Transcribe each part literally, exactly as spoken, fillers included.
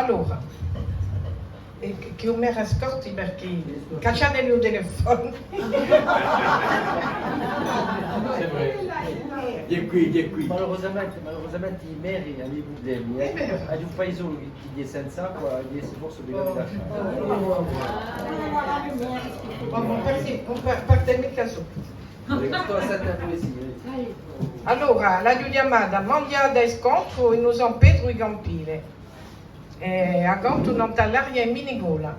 Allora, è chì, chì ùn mi ascolti perchè cacciate u telefonu. C'est vrai. Hè quì, hè quì. Malurusamente, malurusamente i meri anu i prublemi, eh. Hè vera. Aghju un paisolu chì, chì hè senza acqua, chì hè forse obbligatu à lascià. Ma ùn parte, ùn pa-, parte micca sù. Allora, l'aghju chjamata manghjata è scontru in u San Petru di Campile. È a contu nant'à l'aria di Minicola.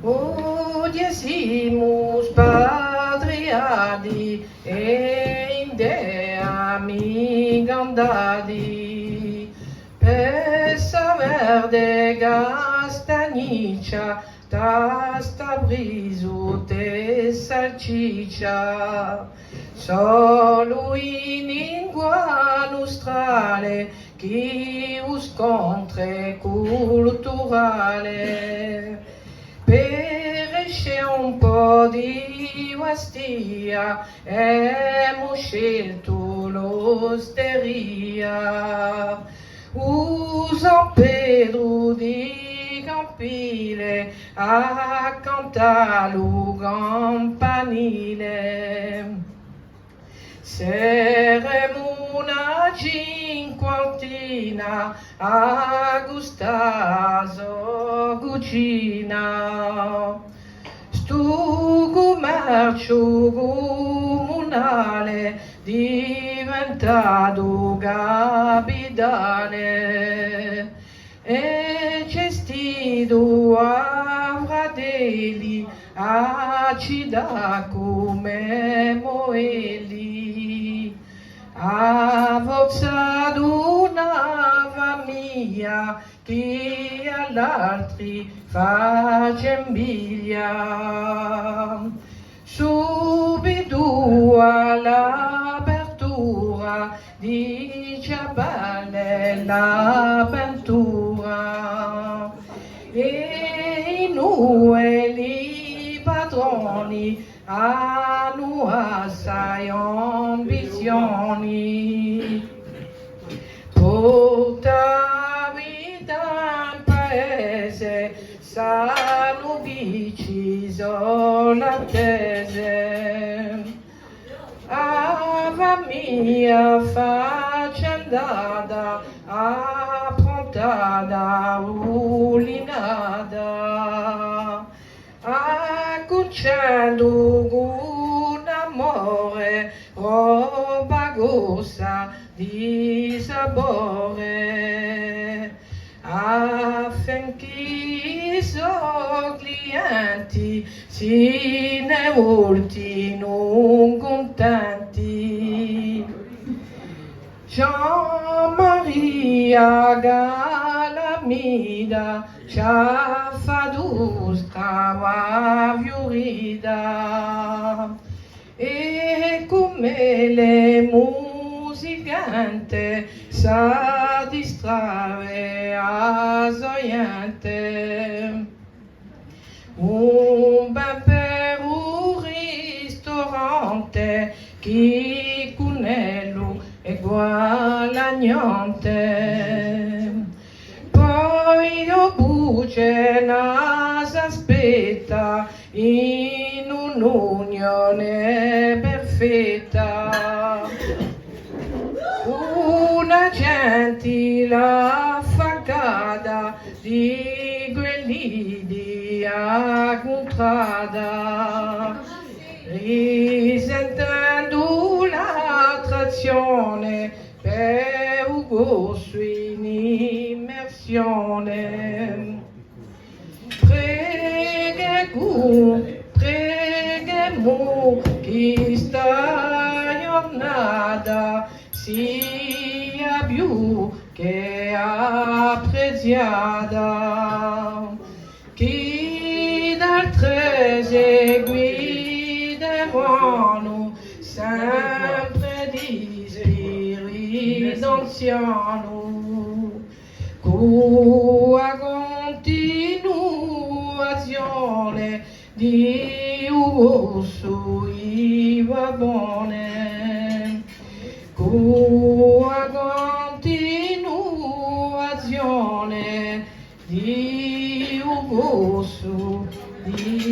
Oghje simu spatriati è ind'è amica andati, per sta verde castagniccia, tastà prisuttu è salciccia, solu in lingua nustrale chì u scontru hè culturale. Per esce un pò di Bastia, emu sceltu l'osteria. U San Petru di Campile, accantu à u campanile. Seremu una cinquantina à gustà a so cucina. Stu cummerciu cumunale diventatu capitale hè gestitu à fratelli, à cità cum'è mudelli. A forza d'una famiglia chì à l'altri face invidia. Subitu à l'apertura dice bella l'avventura. È i nuvuli patroni anu assai ambizioni. Porta vita in paese, sanu chì ci sò l'attese. A famiglia affaccendata, appruntata, ulinata, accunciendu cun amore robba grossa di sapore. Affinchì i so clienti si ne voltinu cuntenti. Ghjuvan Maria Calamita ci hà fattu strada fiurita. È cum'è l'è musicante, sà distrave a so ghjente. Un bè per un ristorante, chì cun ellu hè guadagnante. Poi dopu cena s'aspetta in un'unione perfetta. Una gentile affaccata di quelli di a cuntrada, risentendu l'attrazzione per u corsu in immersione. Pregu-, preghemu chì sta ghjurnata sia più chè apprezziata. Chì d'altre seguiteranu sempre di spiritu anzianu, cù a cuntinuazione di u corsu i va bone, cù a cuntinuazione di u corsu di